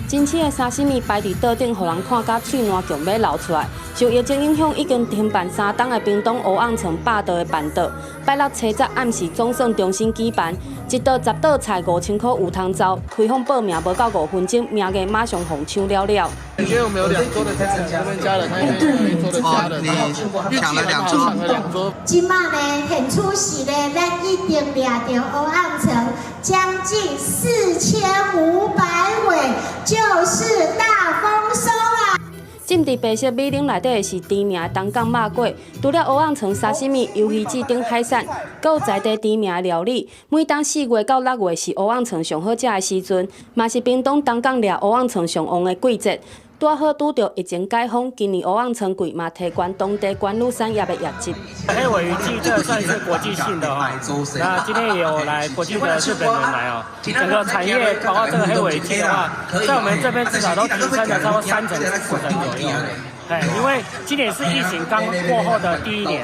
真鮮的沙西米擺佇桌頂，予人看甲喙瀾強欲流出來。受疫情影響，已經停辦3冬的屏東蚵仔床百道的辦桌，拜六初十暗時總算重新舉辦，一桌10道菜5000箍有通走，開放報名無到5分鐘，名額馬上予搶了了。因為我們有兩桌的菜，這邊加了，那邊一桌的加了，你搶了兩桌。搶了兩桌。這馬呢，現此時呢，咱已經掠著蚵仔床將近4500尾，就是大豐收啦！浸佇白色米奶內底的是知名的東港肉粿，除了蚵仔床、沙西米、魷魚子等海產，閣有在地知名的料理。每當4月到6月是蚵仔床上好食的時陣，嘛是屏東東港掠蚵仔床上旺的季節。拄好拄著疫情解封，今年蚵仔床季嘛提懸當地觀旅產業的業績。黑鮪魚季這算是國際性的哈，那今天也有來國際的日本人來哦。整個產業包括這個黑鮪魚季的話，在我們這邊至少都提升了超過3成至4成左右。對，因為今年是疫情剛過後的第一年。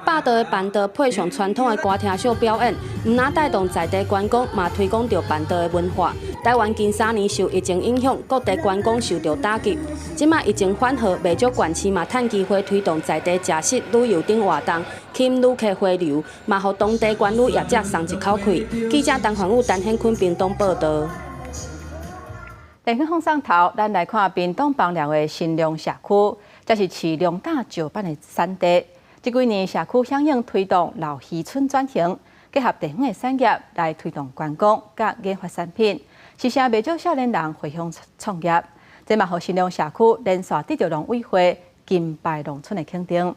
百道的辦桌配上傳統的歌廳秀表演，毋但帶動在地觀光，嘛推廣著辦桌的文化。台灣近3年受疫情影響，各地觀光受著打擊。這馬疫情緩和，袂少縣市嘛趁機會推動在地食食旅遊等活動，吸引旅客回流，嘛予當地觀旅業者鬆一口氣。記者陳環武、陳顯坤屏東報導。地方放送頭，咱來看屏東枋寮的新隆社區，這是飼龍膽石斑的產地。這幾年社區響應推動老漁村轉型，結合地方的產業來推動觀光佮研發產品，吸引袂少少年人回鄉創業。這嘛予新隆社區連續得著農委會金牌農村的肯定。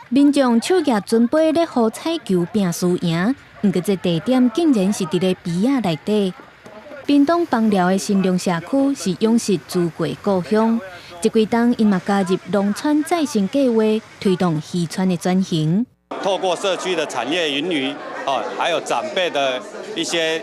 民眾手舉尊杯咧予彩球拼輸贏，毋過這地點竟然是佇咧埤仔內底。屏東枋寮的新隆社區是養殖豬過故鄉。這幾冬，𪜶嘛加入農村再生計劃，推動漁村的轉型。透過社區的產業盈餘，哦，還有長輩的一些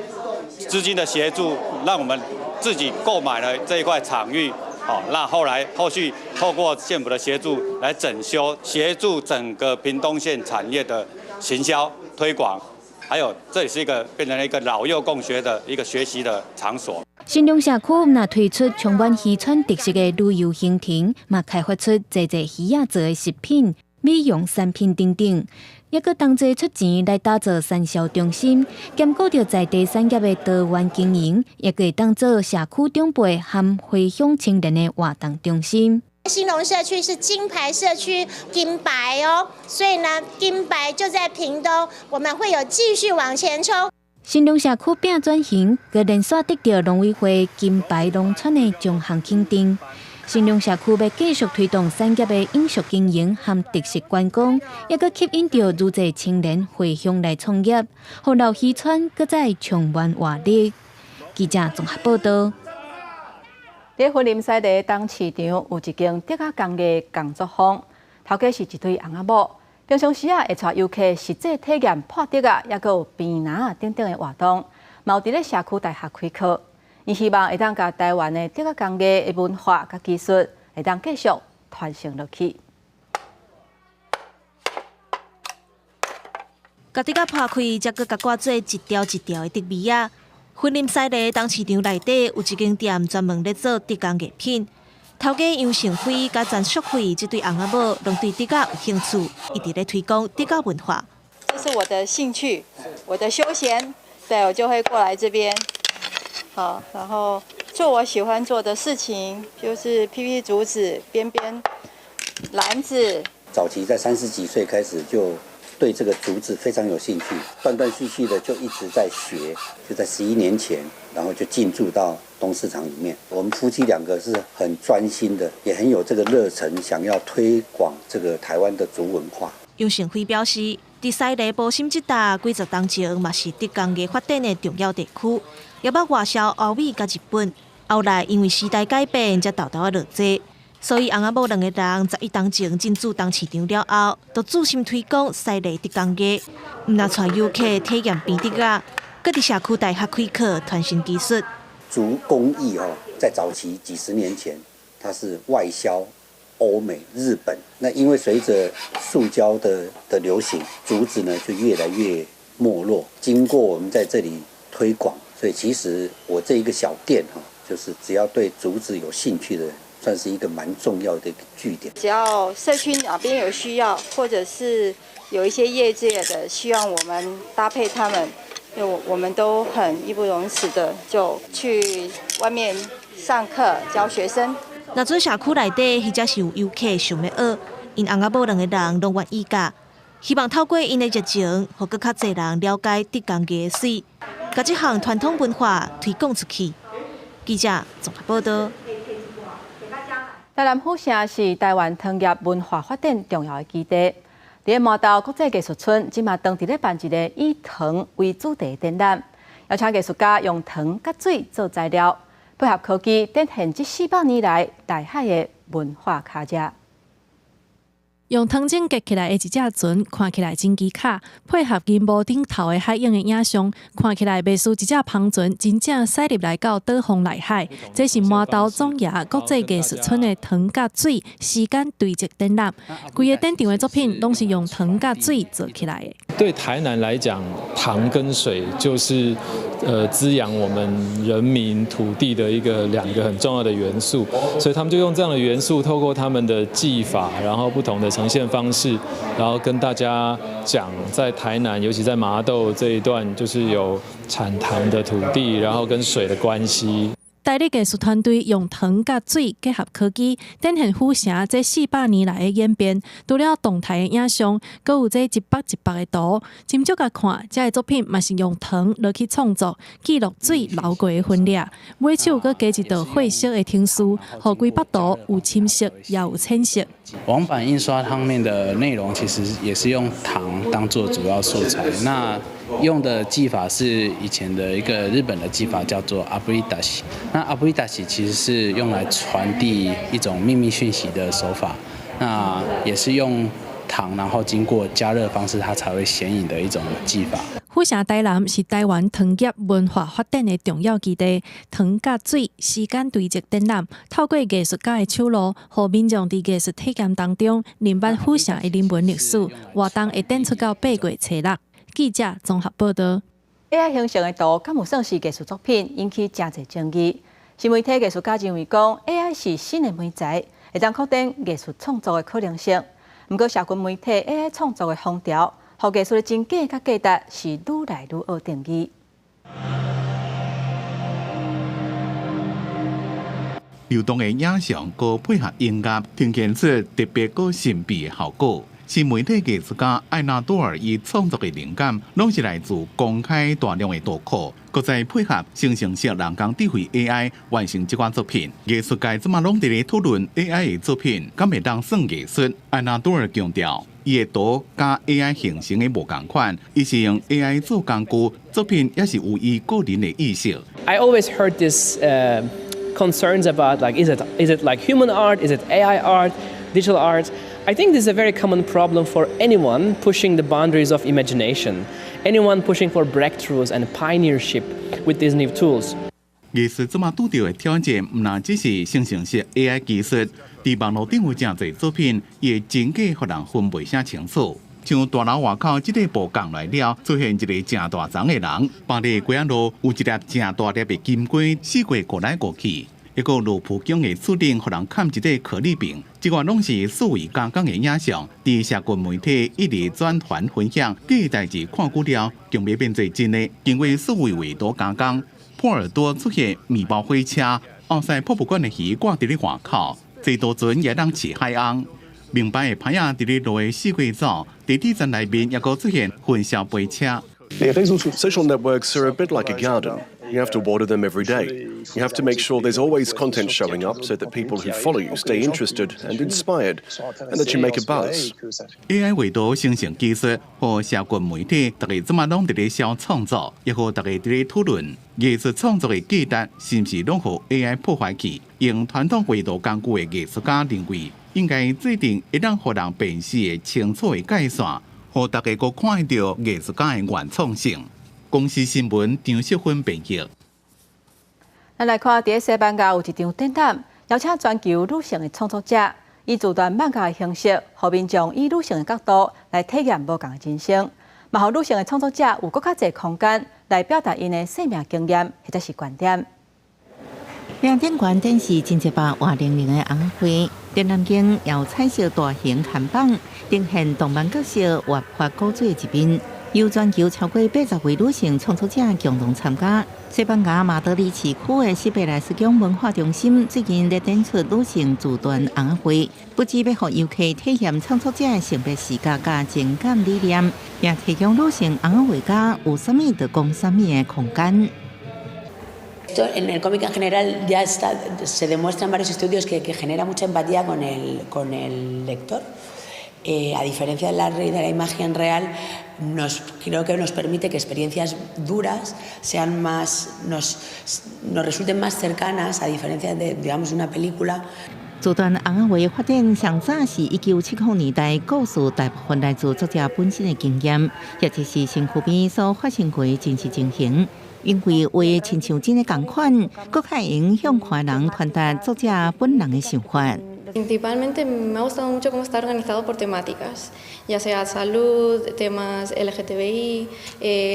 資金的協助，讓我們自己購買了這一塊場域，哦，那後來後續透過縣府的協助來整修，協助整個屏東縣產業的行銷推廣，還有這裡是一個變成了一個老幼共學的一個學習的場所。新隆社區若推出充滿漁村特色的旅遊行程，嘛開發出濟濟魚仔做的食品、美容產品等等，抑閣同齊出錢來打造產銷中心，兼顧著在地產業的多元經營，也會當做社區長輩和回鄉青年的活動中心。新隆社區是金牌社區，金牌哦，所以呢，金牌就在屏東，我們會有繼續往前衝。新隆社區拼轉型，閣連續得著農委會金牌農村的獎項肯定。新隆社區欲繼續推動產業的永續經營和特色觀光，抑閣吸引著愈濟青年回鄉來創業，予老漁村閣再充滿活力。記者綜合報導。佇雲林西螺東市場有一間竹仔工藝工作坊，頭家是一對翁仔某。平常時啊，會帶遊客實際體驗破竹仔，抑閣有編籃仔等等的活動，嘛有佇咧社區大學開課。𪜶希望會當共台灣的竹仔工藝的文化佮技術，會當繼續傳承落去。共竹仔破開，才閣共割做一條一條的竹篾仔。雲林西螺東市場內底有一間店，專門咧做竹工藝品。頭家楊成輝佮陳淑慧這對翁仔某，攏對竹仔有興趣，一直咧推廣竹仔文化。這是我的興趣，我的休閒，對我就會過來這邊，好，然後做我喜歡做的事情，就是劈劈竹子、編編籃子。早期在30幾歲開始就對這個竹子非常有興趣，斷斷續續的就一直在學，就在11年前，然後就進駐到東市場裡面。我們夫妻兩個是很專心的，也很有這個熱忱，想要推廣這個台灣的竹文化。楊成輝表示，佇西螺埔心這搭幾十冬前嘛是竹工藝發展的重要地區，也捌外銷歐美佮日本。後來因為時代改變，才沓沓仔落濟。所以翁仔某兩个人11冬前進駐東市場了後，就注心推廣西螺竹工藝，毋但帶遊客體驗編竹仔，閣佇社區大學開課傳承技術。竹工藝哦，在早期幾十年前，它是外銷歐美、日本。那因為隨着塑膠的流行，竹子呢就越來越沒落。經過我們在這裡推廣，所以其實我這一個小店哈，就是只要對竹子有興趣的人，算是一個蠻重要的一個據點。只要社區哪邊有需要，或者是有一些業界的希望我們搭配他們，因為我們都很義不容辭的就去外面上課教學生。若準社區內底，彼者是有遊客想欲學，𪜶翁仔某兩个人攏願意教，希望透過𪜶的熱情，予閣較濟人了解竹工藝的媠，共這項傳統文化推廣出去。記者綜合報道。台南府城是台灣糖業文化發展重要的基地。佇咧麻豆國際藝術村，這馬當佇咧辦一个以糖為主題的展覽，邀請藝術家用糖佮水做材料，配合科技，展現這400年來內海的文化跤跡。用糖漿結起來的一隻船，看起來真機巧。配合銀幕頂頭的海影的影像，看起來袂輸一隻帆船真正駛入來到島風內海。這是麻豆總爺國際藝術村的糖佮水時間堆積展覽。規个展場的作品攏是用糖佮水做起來的。對台南來講，糖跟水就是滋養我們人民土地的一個兩個很重要的元素，所以他們就用這樣的元素，透過他們的技法，然後不同的呈現方式，然後跟大家講，在台南，尤其在麻豆這一段，就是有產糖的土地，然後跟水的關係。台立藝術團隊用糖佮水結合科技，展現府城這400年來的演變。除了動態的影像，閣有這一幅一幅的圖。斟酌共看，這个作品嘛是用糖落去創作，記錄水流過的痕跡。尾手閣加一道血色的程序，予規幅圖有深色也有淺色。網版印刷上面的內容其實也是用糖當做主要素材，那用的技法是以前的一個日本的技法，叫做阿布里達西。那阿布里達西其實是用來傳遞一種秘密訊息的手法，那也是用糖，然後經過加熱方式，它才會顯影的一種技法。府城台南是台灣糖業文化發展的重要基地，糖佮水時間堆積展覽，透過藝術家的手路，予民眾佇藝術體驗當中，認捌府城的人文歷史。活動會展出到8月初6。記者綜合報道。 AI 形成的圖，敢有算是藝術作品，引起誠濟爭議。新媒體藝術家認為講，AI 是新的媒材，會當擴展藝術創作的可能性。毋過，社群媒體 AI 創作的風潮，予藝術的真假佮價值是愈來愈學定義。流動的影像，閣配合音樂，呈現出特別閣神秘的效果。新媒體藝術家艾納多爾伊創作的靈感，攏是來自公開大量的圖庫，閣再配合生成式人工智慧 AI 完成這款作品。藝術界這馬攏佇咧討論 AI 的作品，敢會當算藝術？艾納多爾強調，伊的圖佮 AI 形成的無仝款，伊是用 AI 做工具，作品也是有伊個人的意識。 I always heard this concerns about like is it like human art? Is it AI art? Digital art? I think this is a very common problem for anyone pushing the boundaries of imagination, anyone pushing for breakthroughs and pioneership with these new tools. 藝術這馬拄著的挑戰，毋但只是生成式 AI 技術，佇網路頂有誠濟作品，伊的真假予人分袂啥清楚。像大樓外口這个布降來了，出現一个誠大叢的人。巴黎街仔路有一粒誠大粒的金龜，四界過來過去。一个羅浮宮的厝頂，予人崁一个可麗餅，這个攏是數位加工的影像，佇社群媒體一直轉傳分享，這代誌看久了，強欲變做真的。經過數位畫圖加工，波爾多出現麵包火車，奧賽博物館的魚掛佇咧外口，濟渡船也當飼海翁。明牌的牌仔佇咧路的四界走，地鐵站內面也閣出現焚燒杯車。 Social networks are a bit like a garden. You have to water them every day. You have to make sure there's always content showing up so that people who follow you stay interested and inspired, and that you make a buzz. AI 畫圖生成技術予社群媒體，大家這馬攏佇咧痟創作，也予大家佇咧討論藝術創作的價值是毋是攏予 AI 破壞去？用傳統畫圖工具的藝術家認為，應該制定會當予人辨識的清楚的界線，予大家閣看會著藝術家的原創性。公視新聞張淑芬編譯。咱來看，佇西班牙有一場展覽，邀請全球女性的創作者，以自傳漫畫的形式，予民眾以女性的角度來體驗無仝的人生，嘛予女性的創作者有閣較濟空間來表達𪜶的生命經驗或者是觀點。屏頂懸展示真濟百活靈靈的尪仔畫，展覽間有彩色大型看板，呈現動漫角色活潑古錐的一面。由全球超過80位女性創作者共同參加。西班牙馬德里市區的西貝萊斯宮文化中心最近咧展出女性自傳尪仔畫，不只欲予遊客體驗創作者的性別視角佮情感理念，也提供女性尪仔畫家有啥物就講啥物的空間。 En el cómic en general ya está, se demuestra en varios estudios que genera mucha empatía con el lector. A diferencia de la imagen real, creo que nos permite que experiencias duras nos resulten más cercanas, a diferencia de, digamos, una película. 自傳尪仔畫發展上早是1970年代，故事大部分來自作者本身的經驗，或者是身軀邊所發生過的真實情形。因為畫親像真的仝款，閣較會用向看人傳達作者本人的想法。 Principalmente me ha gustado mucho cómo está organizado por temáticas, ya sea salud, temas LGTBI,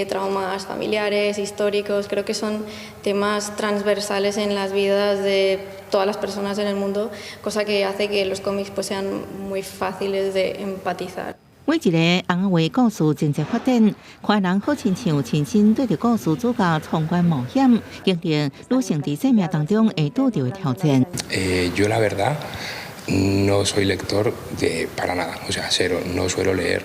traumas familiares, históricos. Creo que son temas transversales en las vidas de todas las personas en el mundo, cosa que hace que los cómics, pues, sean muy fáciles de empatizar. 每一个尪仔畫故事情節發展，看人好親像親身綴著故事主角闖關冒險，經歷女性佇生命當中會拄著的挑戰。 Yo la verdad no soy lector de para nada, o sea, cero, no suelo leer,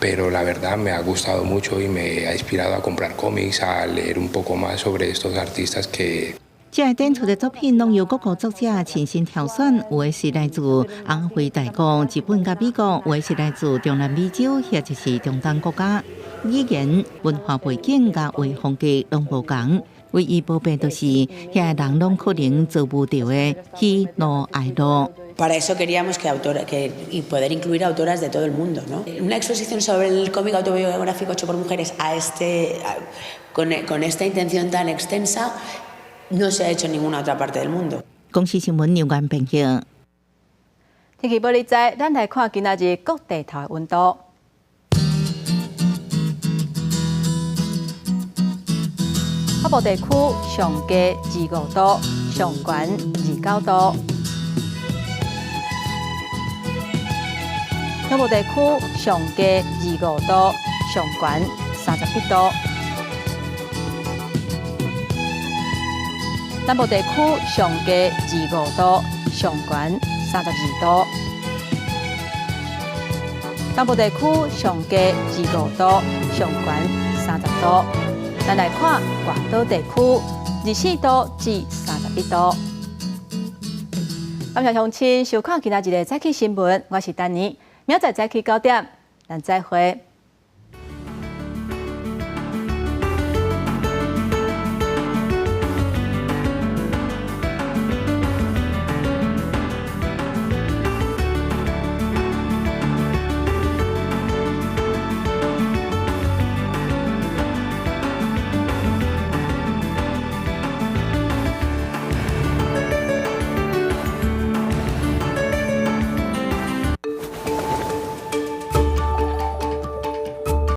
pero la verdad me ha gustado mucho y me ha inspirado a comprar cómics, a leer un poco más sobre estos artistas que 這个展出的作品攏由各國作者親身挑選，有的是來自尪仔畫大國日本佮美國，有的是來自中南美洲或者是中東國家，語言、文化背景佮畫風格攏無仝。唯一無變就是，遐人攏可能遭遇著的喜怒哀樂。 Para eso queríamos que autora, que, y poder incluir autoras de todo el mundo, ¿no? Una exposición sobre el cómic autobiográfico hecho por mujeres a este, a, con, con esta intención tan extensa no se ha hecho en ninguna otra parte del mundo. 公視新聞劉冠編譯。天氣報你知，咱來看今仔日各地頭的溫度。北部地區上低25度，上懸29度。中部地區上低25度，上懸31度。南部地區上低25度，上懸32度。東部地區上低25度，上懸30度。咱來看外島地區，24度至31度。感謝鄉親收看今仔日的早起新聞，我是丹妮，明仔載早起9點，咱再會。